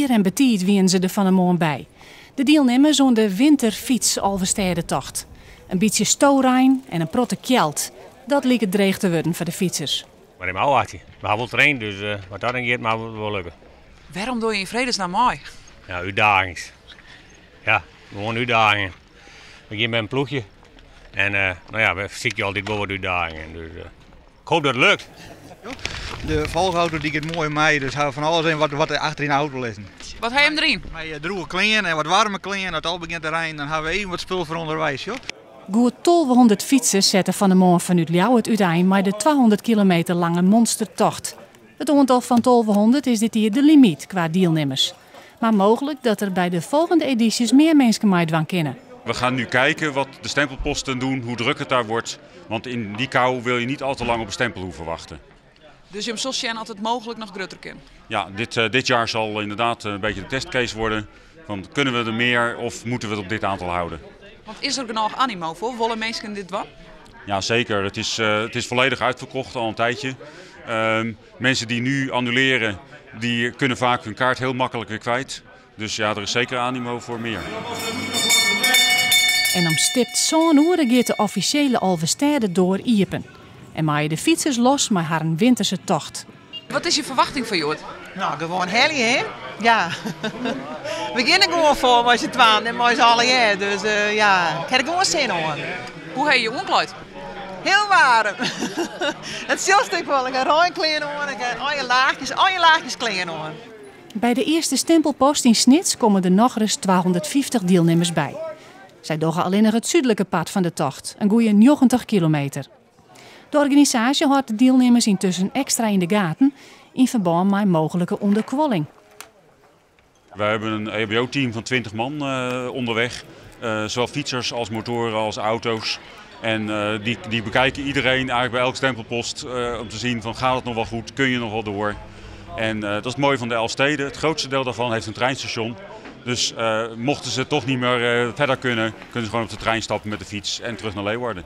Ier en betiid wiene se der fan 'e moarn by. De dielnimmers oan de winterfyts-Alvestêdetocht. In bytsje storein en in protte kjeld. Dat liket dreech te wurden foar de fytsers. Mar even ôfwachtsje. We ha wol traind, dus eh, wat dat oangiet moat it wol lukke. Wêrom dogge je yn fredesnamme mei? Ja, útdagings. Ja, gewoan útdagingen. We gean mei in ploechje. En eh, no ja, we sykje altyd wol wat útdagingen. Dus eh, ik hoop dat it lukt. De folchauto dy giet moai mei, dus ha fan alles in wat, wat achter yn de auto lizzen. Wat ha je deryn? Mei drûge klean en wat waarme klean. As it al begjint te reinen, dan ha we even wat spul foar ûnderweis. Joh. Goed 1200 fytsers sette fan 'e moarn fanút Ljouwert útein mei de 200 kilometer lange monstertocht. It oantal fan 1200 is dit jier de limyt kwa dielnimmers. Mar mooglik dat der by de folgjende edysjes mear minsken meidwaan kinne. We gaan nu kijken wat de stempelposten doen, hoe druk het daar wordt. Want in die kou wil je niet al te lang op een stempel hoeven wachten. Dus jim sille sjen oft it mooglik noch grutter kin? Ja, dit, eh, dit jaar zal inderdaad een beetje de testcase worden. Van, kunnen we er meer of moeten we het op dit aantal houden? Want is der genôch animo foar? Wolle minsken dit dwaan? Ja, zeker. Het is volledig uitverkocht al een tijdje. Mensen die nu annuleren, die kunnen vaak hun kaart heel makkelijk weer kwijt. Dus ja, er is zeker animo voor meer. En om stipt sân oere giet de offisjele Alvestêdedoar iepen. En meie de fytsers los mei harren winterse tocht. Wat is je ferwachting fan hjoed? No, gewoan helje, hè? Ja. We geane der gewoan foar mei syn twaen en mei syn allegear. Dus eh, ja, ik ha der gewoan sin oan. Hoe ha je je oanklaaid? Hiel waarm. Dat sjochst ek wol. Ik ha reinklean oan, ik ha allegear laachjes klean oan. By de earste stimpelpost yn Snits komme der nochris 250 dielnimmers by. Sy dogge allinnich it súdlike part fan de tocht, in goeie 90 kilometer. De organisaasje hâldt de dielnimmers yntusken ekstra yn de gaten yn ferbân mei mooglike ûnderkuolling. Wij hebben een EHBO-team van 20 man onderweg. Zowel fietsers als motoren als auto's. En die bekijken iedereen eigenlijk bij elke stempelpost om te zien van gaat het nog wel goed, kun je nog wel door. En dat is het mooie van de Elfsteden. Het grootste deel daarvan heeft een treinstation. Dus mochten ze toch niet meer verder kunnen, kunnen ze gewoon op de trein stappen met de fiets en terug naar Leeuwarden.